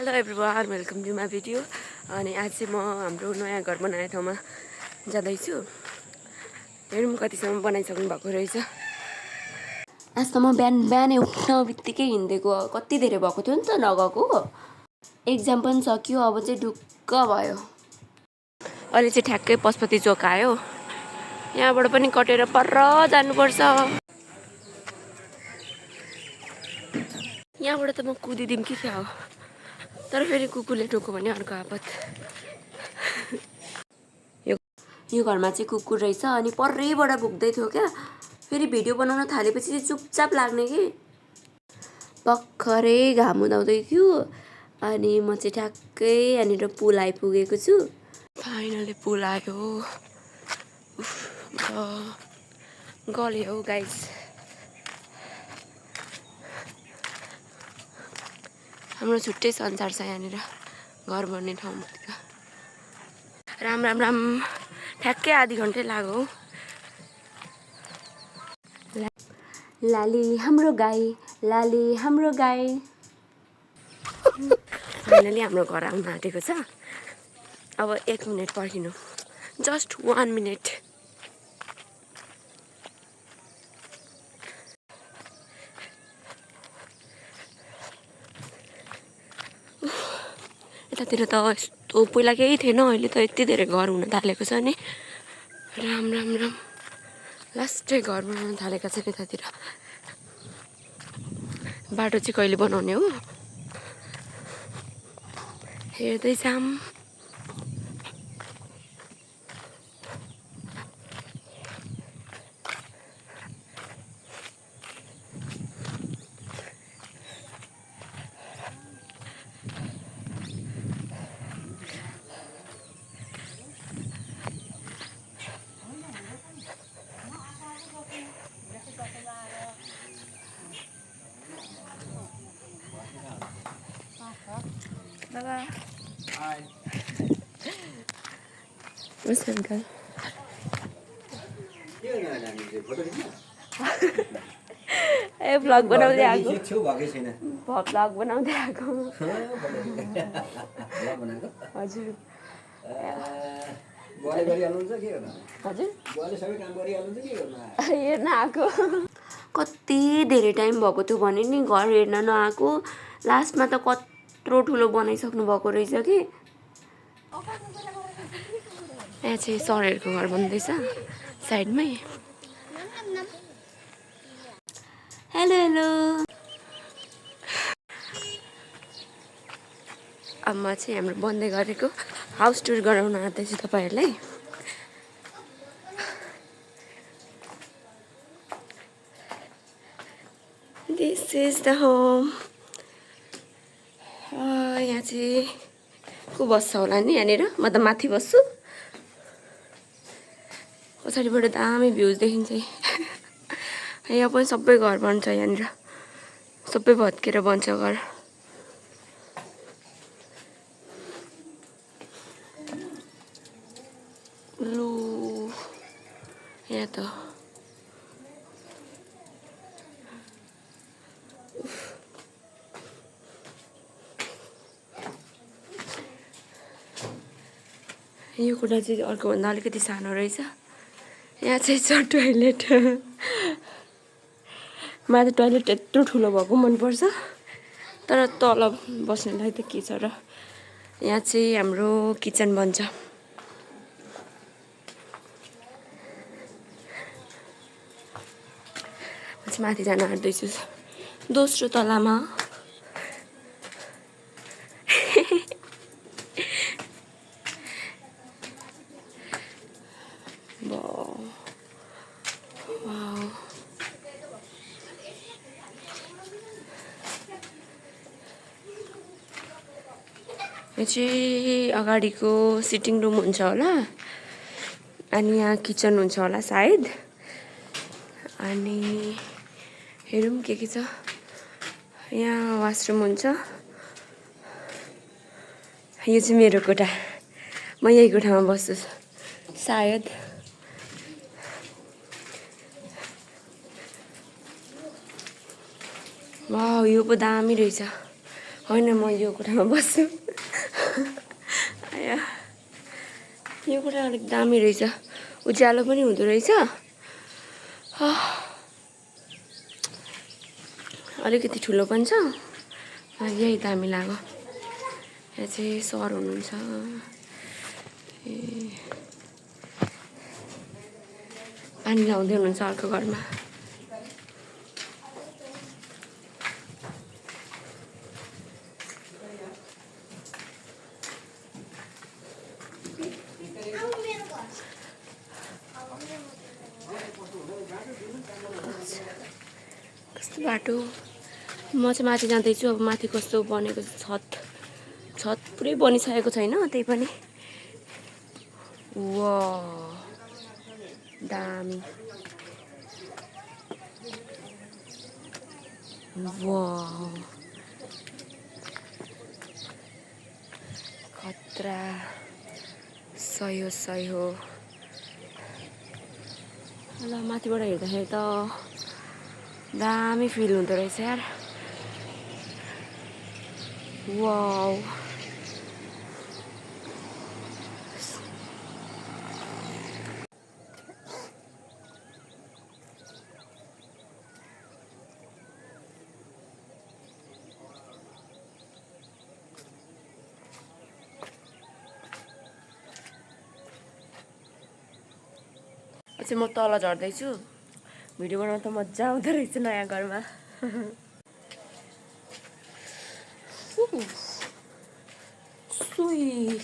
Hello everyone, welcome to my video. अनि आज चाहिँ म हाम्रो नयाँ घर बनाउने ठाउँमा जाँदैछु। हेरौँ कतिसम्म बनाइसक्नु भएको रहेछ। आज त म बिहानै उठ्न बित्तिकै हिँडेको कति धेरै भएको थियो नि त नगएको। एक्जाम पनि सक्यो, अब चाहिँ ढुक्क भयो। अहिले चाहिँ ठ्याक्कै पशुपति चोक आयो। यहाँबाट पनि कटेर पर जानुपर्छ। यहाँबाट त म कुदिदिउँ कि क्या हो, तर फेरि कुकुरले टोक्यो भने अर्को आपत। यो घरमा चाहिँ कुकुर रहेछ अनि परैबाट भुक्दै थियो क्या। फेरि भिडियो बनाउन थालेपछि चाहिँ चुपचाप लाग्ने कि। भर्खरै घाम उदाउँदै थियो अनि म चाहिँ ठ्याक्कै यहाँनिर पुल आइपुगेको छु। फाइनली पुल आयो। गल्यो गाइस। हाम्रो छुट्टै संसार छ यहाँनिर घर बन्ने ठाउँमा। राम राम राम। ठ्याक्कै आधी घन्टै लाग्यो। लाली हाम्रो गाई, लाली हाम्रो गाई। फाइनली हाम्रो घर आउन आँटेको छ। अब 1 मिनट पर्खिनु, जस्ट 1 मिनट। यतातिर त यस्तो पहिला केही थिएन, अहिले त यति धेरै घर हुन थालेको छ नि। राम राम राम। लास्टै घर बनाउन थालेका छन् यतातिर। बाटो चाहिँ कहिले बनाउने हो हेर्दै जाम। Bye-bye. Hi. What's up, girl? ए भ्लग बनाउँदै आएको। भ्लग बनाउँदै आएको। हजुर। हेर्न आएको। कति धेरै टाइम भएको थियो भने नि घर हेर्न नआएको। लास्टमा त कत्रो ठुलो बनाइसक्नु भएको रहेछ कि। यहाँ चाहिँ सरहरूको घर बन्दैछ साइडमै। Hello hello. अब म चाहिँ हाम्रो बन्दै गरेको हाउस टुर गराउन आँट्दैछु तपाईँहरूलाई। This is the home. यहाँ चाहिँ को बस्छ होला नि यहाँनिर? म त माथि बस्छु। पछाडिबाट दामी भ्युज देखिन्छ। यहाँ पनि सबै घर बन्छ यहाँनिर। सबै भत्केर बन्छ घर। लु यहाँ त यो कुरा चाहिँ अर्कोभन्दा अलिकति सानो रहेछ। यहाँ चाहिँ छ टोइलेट। मलाई त टोइलेट यत्रो ठुलो भएको मनपर्छ, तर तल बस्नेलाई त के छ र। यहाँ चाहिँ हाम्रो किचन बन्छ। म चाहिँ माथि जान आँट्दैछु दोस्रो तलामा। यो चाहिँ अगाडिको सिटिङ रुम हुन्छ होला, अनि यहाँ किचन हुन्छ होला सायद। अनि हेरौँ के छ। यहाँ वासरुम हुन्छ। यो चाहिँ मेरो कोठा। म यही कोठामा बस्छु सायद। वाउ, यो पो दामी रहेछ। होइन म यो कोठामा बस्छु आया यो कोठा अलिक दामी रहेछ उज्यालो पनि हुँदो रहेछ अलिकति ठुलो पनि छ यही दामी लाग्यो यहाँ चाहिँ सर हुनुहुन्छ ए पानी लाउँदै हुनुहुन्छ अर्को घरमा कस्तो बाटो म चाहिँ माथि जाँदैछु अब माथि कस्तो बनेको छत पुरै बनिसकेको छैन त्यही पनि वाह दामी वाह खतरा सही हो ल माथिबाट हेर्दाखेरि त दामी फिल हुँदो रहेछ यार वाउ चाहिँ म तल झर्दैछु भिडियो बनाउन त मजा आउँदो रहेछ नयाँ घरमा सुई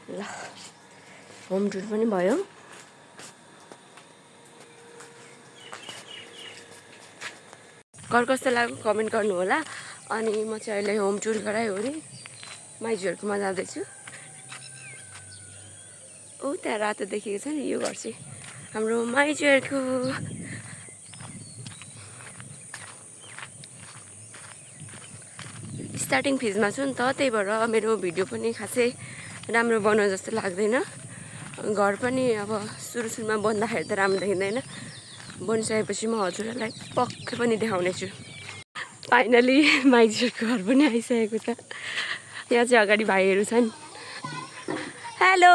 ल होम टुर पनि भयो घर कस्तो लाग्यो कमेन्ट गर्नु होला अनि म चाहिँ अहिले होम टुर गराइवरी माइजूहरुकोमा जाँदैछु ऊ त्यहाँ रातो देखेको छ नि यो घर चाहिँ हाम्रो माइजूहरुको स्टार्टिङ फेजमा छु नि त त्यही भएर मेरो भिडियो पनि खासै राम्रो बनाउ जस्तो लाग्दैन घर पनि अब सुरुमा बन्दाखेरि त राम्रो देखिँदैन बनिसकेपछि म हजुरहरूलाई पक्कै पनि देखाउने छु फाइनली माइजूहरुको घर पनि आइसकेको छ यहाँ चाहिँ अगाडि भाइहरू छन् हेलो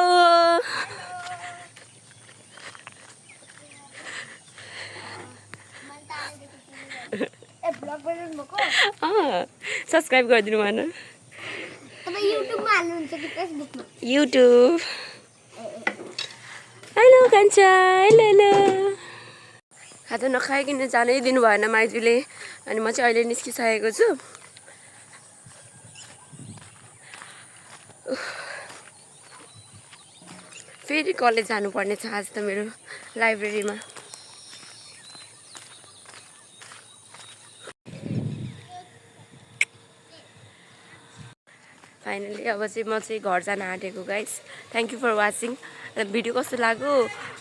सब्सक्राइब गरिदिनु भन युट्युब हेलो कान्छा हेलो खाजा नखाइकन जानै दिनु भएन माइजूले अनि म चाहिँ अहिले निस्किसकेको छु फेरि कलेज जानुपर्ने छ आज त मेरो लाइब्रेरीमा फाइनली अब चाहिँ म चाहिँ घर जान आँटेको guys thank you for watching video कस्तो लाग्यो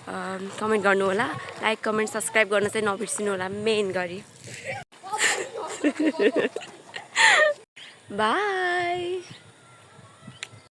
कमेन्ट गर्नु होला लाइक कमेन्ट सब्सक्राइब गर्न चाहिँ नबिर्सिनु होला मेन गरी बाई